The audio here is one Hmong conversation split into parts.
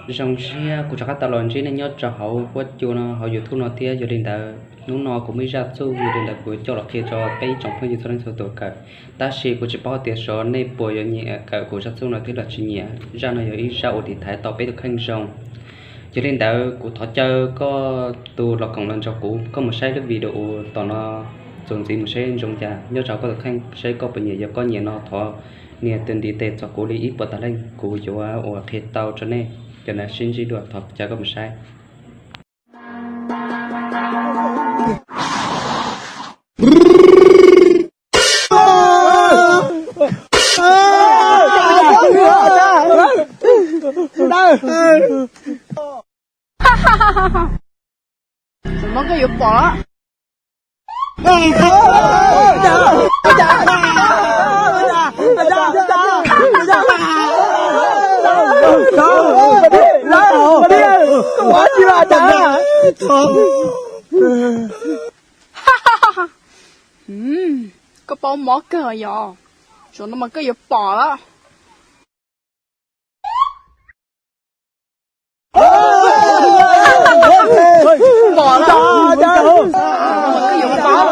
Zoo siab kuv rov qab tau los ntsib nej nyob rau hauv huab cua no, hauv YouTube no thiab. Yog li ntawd hnub no kuv muaj ib zaj txuj, yog li ntawd kuv coj los qhia rau peb ib tsoom phooj ywg txhua leej txhua tus kawm. Tab sis kuv tsis paub tias xyov nej puas yuav nyiam kawm kuv zaj txuj no thiab los tsis nyiam. Zaj no yog ib zaj uas tiv thaiv tau peb tus kheej zoo. Yog li ntawd kuv thov caw koj tus los koom los nrog kuv, koj mus saib lub video tom no txuas ntxiv mus seb zoo cas nyob rau koj tus kheej, seb koj puas nyiam. Yog koj nyiam no thov nias tus ntiv tes txog kuv li ib puas tawm leej, kuv yuav ua qhia tau rau nej. Cov no sib ntsib dua, thov caw koj mus saib. Tseem no koj yuav pom. Koj paub mob kawg yog, tseem no mas koj yuav pom lawm. Pom lawm. Koj yuav pom mas.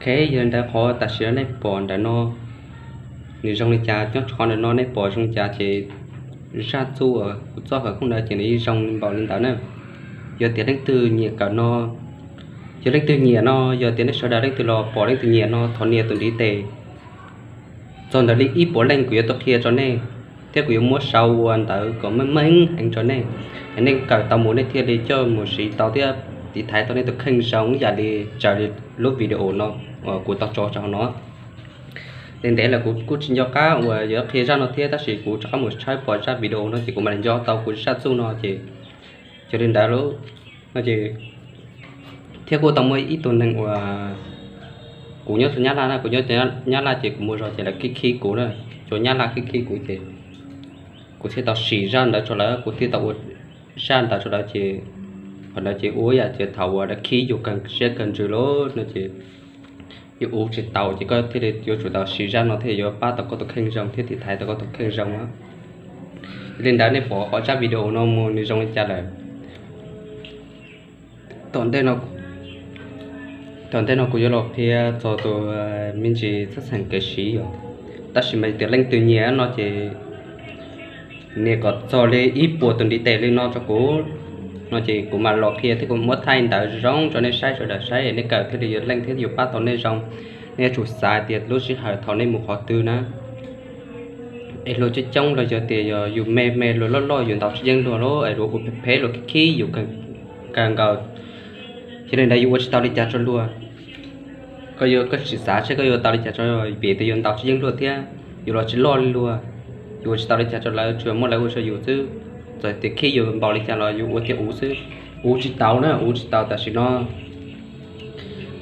Ok, yog li ntawd qhov tam sim no nej pom ntawm no nws zoo li cas, nyob rau qhov ntawm no nej pom zoo li cas ces zaj txuj uas kuv txoj khawv koob ntawd ces nws yeej zoo npaum li ntawd na. Yog tias leej twg nyiam kawm no, yog leej twg nyiam no, yog tias nej sawv daws leej twg los pom leej twg nyiam no thov nias tus ntiv tes txog ntawd li ib puas leej, kuv yuav tau qhia rau nej, thiab kuv yuav muab sau ua ntawv kom meej meej heev rau nej. Es nej kawm tau mus nej thiaj li coj mus siv tau thiab tiv thaiv tau nej tus kheej zoo ib yam li raws li lub video no uas kuv tau tso rau hauv no. Ntev ntev lawm kuv kuj tsis nco qab uas yuav qhia zaj no thiab, tab sis kuv rov qab mus tshawb pom zaj video no ces kuv mam li nco tau kuv zaj txuj no ces yog li ntawd lawm no ces thiab kuj tau muaj ib tug neeg uas kuv nyob rau Nyab Laj na, kuv nyob Nyab Laj ces kuv mus zog ces lawv khib khib kuv na, cov Nyab Laj khib khib kuv ces kuv thiaj tau sim zaj ntawd rau lawv, kuv thiaj tau ua zaj ntawd rau lawv ces qhov ntawd ces ua yam ces thaum uas lawv khib yus kawg siab kawg ntsws lawm no ces yus ua tsis tau ces koj thiaj li yuav tsum tau siv zaj no thiaj yuav pab tau koj tus kheej zoo thiab tiv thaiv tau koj tus kheej zoo na. Yog li ntawd nej pom qhov zaj video no mus nws zoo li cas lawm. Tom ntej no, tom ntej no kuv yuav los qhia txog tus me ntsis txheej txheem kev siv yom. Tab sis mas tias leej twg nyiam no ces nias kom txog li ib puas tus ntiv tes li no rau kuv no ces kuv mam los qhia thiab kuv muab thaij ntawv zoo rau nej saib sawv daws saib es nej kawm thiaj li yuav leej thiab yuav pab tau nej zoo. Nej yuav tsum xav tias lub sij hawm thaum nej mus qhov twg na es luag coob coob los yog tias yog yus me me luag loj loj yus ntaus tsis yeej luag lawm es luag ua phem phem luag khib khib yus kawg nkaus, yog li ntawd yus ua tsis tau li cas rau luag. Koj yuav, koj tsis xav seb koj yuav tau li cas rau, vim tias yus ntaus tsis yeej luag thiab yus los tsis loj li luag. Yus ua tsis tau li cas rau lawv, tsuas muab lawv ua rau yus xwb. Txawm tias khib yus npaum li cas los yus ua thiab ua xwb. Ua tsis tau na, ua tsis tau tam sim no.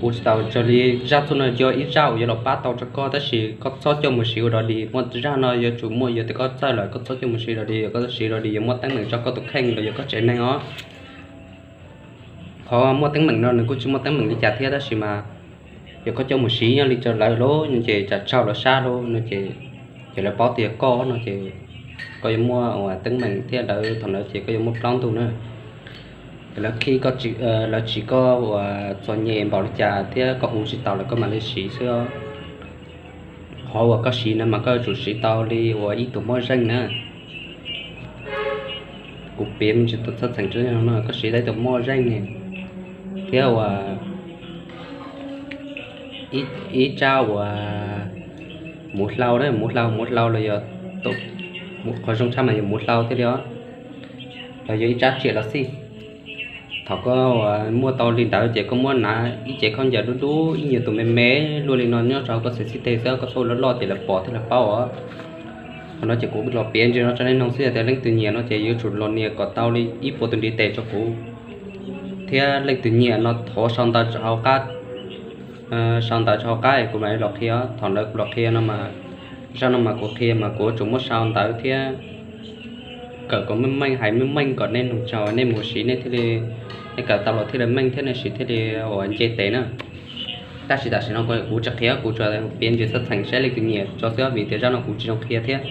Ua tsis tau. Raws li zaj txuj no yog ib zaj uas yuav los pab tau rau koj, tab sis koj txhob coj mus siv ua dog dig. Muaj zaj no yuav tsum muaj, yog tias koj txawj lawm koj txhob coj mus siv dog dig, koj siv dog dig yuav muaj teeb meem rau koj tus kheej los yog koj tsev neeg os. Qhov muaj teeb meem no nws kuj tsis muaj teeb meem li cas thiab, tab sis mas yog koj coj mus siv nyob li rau lawv lub no ces tsam tsaug lawv sab lub no ces, ces lawv paub tias koj no ces koj yuav muaj teeb meem thiab lawv thaum ntawd ces koj yuav muaj plaub ntug na. Lawv khib koj, lawv tsim koj uas txom nyem npaum li cas thiab koj ua tsis tau lawm koj mam li siv xwb. Qhov uas koj siv no mas koj yuav tsum siv tau li uas ib tug moj zeej na. Kuv piav me ntsis tus txheej txheem no, koj siv tau ib tug moj zeej ne, thiab uas ib tsab uas muv hlau, muv hlau, muv hlau los yog, qhov zoo tshaj mas yog muv hlau thiaj li os, los yog ib tsab tsiaj los xij. Thaum koj muaj tau li ntawd ces koj muab hnav ib cev khaub ncaws dub dub ib nyuag tus me me luaj li no nyob rau hauv koj xwb xib teg xwb, koj txhob ua loj loj ces lawv pom thiab lawv paub os. Qhov no ces kuv los piav ntsis no rau nej mloog xwb, yog tias leej twg nyiam no ces yuav tsum los nias kom tau li ib puas tus ntiv tes rau kuv, thiab leej twg nyiam no thov sau ntawv rau hauv qab Sau ntawv rau hauv qab kuv mam li los qhia. Thaum ntawd kuv los qhia no mas, zaj no mas kuv qhia mas kuv yuav tsum muab sau ntawv thiab kawm kom meej meej, hais meej meej kom nej nug tau, nej mus siv nej thiaj li, nej kawm tau los thiaj li meej thiab nej siv thiaj li ua nce tes na. Tab sis tam sim no kuv tsis qhia, kuv tsuas piav ntsis txheej txheem saib leej twg nyiam tso xwb, vim tias zaj no kuv tsis zoo qhia thiab.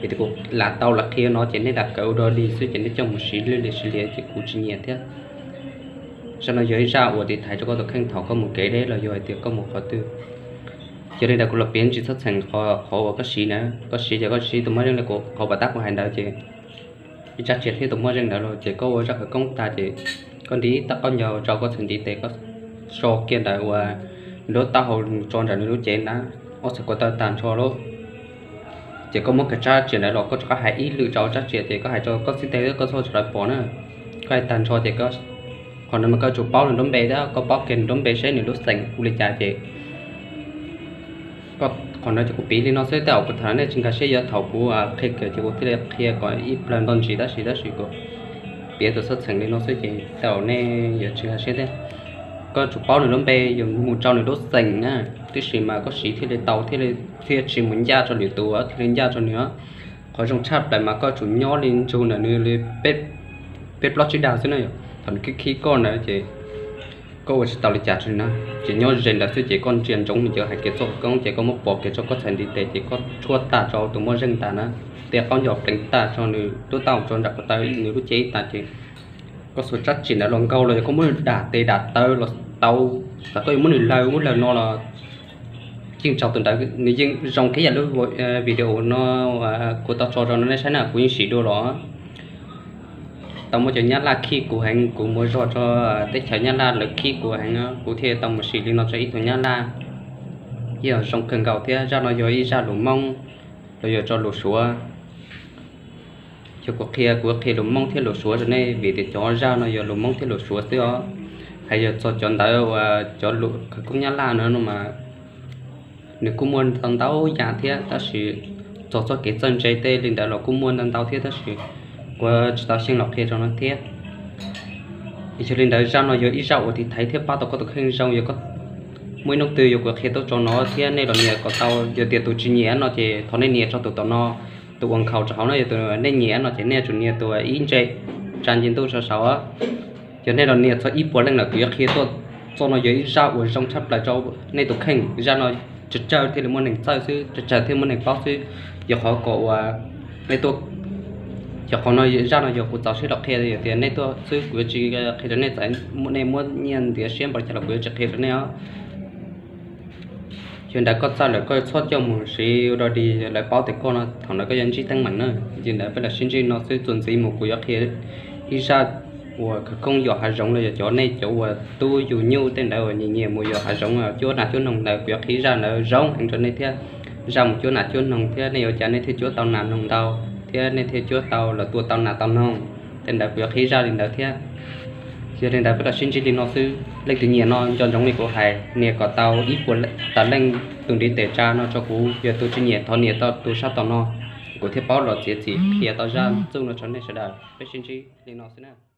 Vim tias kuv lam tau lam qhia no ces nej lam kawm ua dog dig xwb ces nej coj mus siv li siv li ces kuv tsis nyiam thiab. Zaj no yog ib zaj uas tiv thaiv rau koj tus kheej thaum koj mus kev deb los yog hais tias koj mus qhov twg. Yog li ntawd kuv los piav ntsis txheej txheem qhov uas koj siv na, koj siv ces koj siv tus moj zeej li kuv qhov pas tab kuv hais ntawd ces ib tsab tsia thiab tus moj zeej ntawd los ces koj ua zaj khawv koob tag ces koj nti tab qaub ncaug rau koj txhais ntiv tes, koj so kiag ntawm uas nws lub taub hau mus tso nram nws lub cev na, ob txhais ko taw tag nrho lawm. Ces koj muab kiag tsab tsia ntawd los koj rov qab hais ib lwm rau tsab tsia ces koj hais rau koj xib teg thiab koj txhob tso pom na. Koj hais tag nrho ces qhov ntawd mas koj yuav tsum paub nws lub npe thiab koj paub kiag nws lub npe seb nws lub xeem hu li cas ces qhov ntawd ces kuv piav li no xwb, tej zaum kuv tham nej tsis nkag siab, yog thaum kuv qhia kawm ces kuv thiaj li qhia kom ib plawg nto ntsis tab sis tab sis kuv piav tus txheej txheem li no xwb ces tej zaum nej yuav tsis nkag siab thiab. Koj yuav tsum paub nws lub npe, yuav mus rau nws lub xeem na, tab sis mas koj siv thiaj li tau, thiaj li thiaj tsis mus ncaj rau lwm tus thiaj li ncaj rau nws. Qhov zoo tshaj plaws mas koj yuav tsum nyob li ntsug ntawm nws li peb plaub tsib dag xwb na yom. Thaum nws khib khib koj ntawd ces koj ua tsis tau li cas rau nws na, ces nyob ze ntawd xwb ces koj ntsia ntsoov nws cov hais kev txoj khawv koob ces koj muab pom kiag rau koj txhais ntiv tes ces koj tshuab tag rau tus moj zeej tas na, tej qaub ncaug pleev tag rau nws lub taub hau tso nram ko taw nws lub cev tas ces koj xuas tsab tsia ntawd los nkaug los yog koj muab nws dam tes dam taw los tau, txawm koj yuav muab nws lawg ub lawg no los yeej tsaug tus ntawd, nws yeej zoo kiag yam lub video no kuv tau tso rau nej saib na, kuv yeej siv dua los tau muaj cov Nyab Laj khib kuv heev, kuv mus zog rau teb chaws Nyab Laj lawv khib kuv heev, kuv thiaj tau mus siv li no rau ib tug Nyab Laj. Yeej zoo kawg nkaus thiab, zaj no yog ib zaj lus Hmoob los yog rau lus Suav. Yog kuv qhia, kuv qhia lus Hmoob thiab lus Suav rau nej vim tias cov zaj no yog lus Hmoob thiab lus Suav xwb os. Hais yog txog cov ntawd uas cov lus khawv koob Nyab Laj no no mas nws kuj muaj ntau ntau yam thiab tab sis txog txoj kev txawj ntse tej li ntawd los kuj muaj ntau ntau thiab tab sis kuv tsis tau xyeej los qhia rau no thiab. Yog li ntawd zaj no yog ib zaj uas tiv thaiv thiab pab tau koj tus kheej zoo, yog koj muaj ib hnub twg yog kuv qhia tuaj tso no thiab nej los nias kom tau, yog tias tus tsis nyiam no ces thov nej nias tso tus tom no, tus ua nkhaus rau hauv no, yog tus nej nyiam no ces nej yuav tsum nias tus ib ntse tsa nce ntuj sawv saud. Yog nej los nias txog ib puas leej lawm kuv yuav qhia tuaj. Txoj no yog ib zaj uas zoo tshaj plaws rau nej tus kheej, zaj no tsawg tsawg thiaj li muaj neeg txawj xwb, tsawg tsawg thiaj muaj neeg paub xwb. Yog qhov kom uas nej tuaj, yog qhov no zaj no yog kuv txaus siab los qhia, yog tias nej tuaj xwb kuv yuav tsis qhia rau nej, txawm nej muab nyiaj ntiav siab npaum li cas los kuv yuav tsis qhia rau nej os. Yog ntawd koj txawj lawm koj txhob coj mus siv ua dog dig, lawv paub tias koj no thaum ntawd koj yuav ntsib teeb meem na. Yog ntawd peb los sib ntsib no xwb, txuas ntxiv mus kuv yuav qhia ib zaj uas khawv koob yos hav zoov los yog cov nej cov uas tub yug nyuj tej ntawd uas nyiam nyiam mus yos hav zoov cuab nas cuab noog ntawd, kuv yuav qhia ib zaj ntawd zoo heev rau nej thiab. Zaj mus cuab nas cuab noog thiab nej yuav ua cas nej thiaj cuab tau nas noog ntau thiab nej thiaj cuab tau los tua tau nas tau noog, tej ntawd kuv yuav qhia ib zaj li ntawd thiab. Yog li ntawd peb los sib ntsib li no xwb, leej twg nyiam no nco ntsoov li kuv hais, nias kom tau ib puas tas leej tus ntiv tes tsa no rau kuv, yog tus tsis nyiam thov nias tau tus sab tom no, kuv thiaj paub los txiav txim qhia tau zaj txuj no rau nej sawv daws. Peb sib ntsib li no xwb na.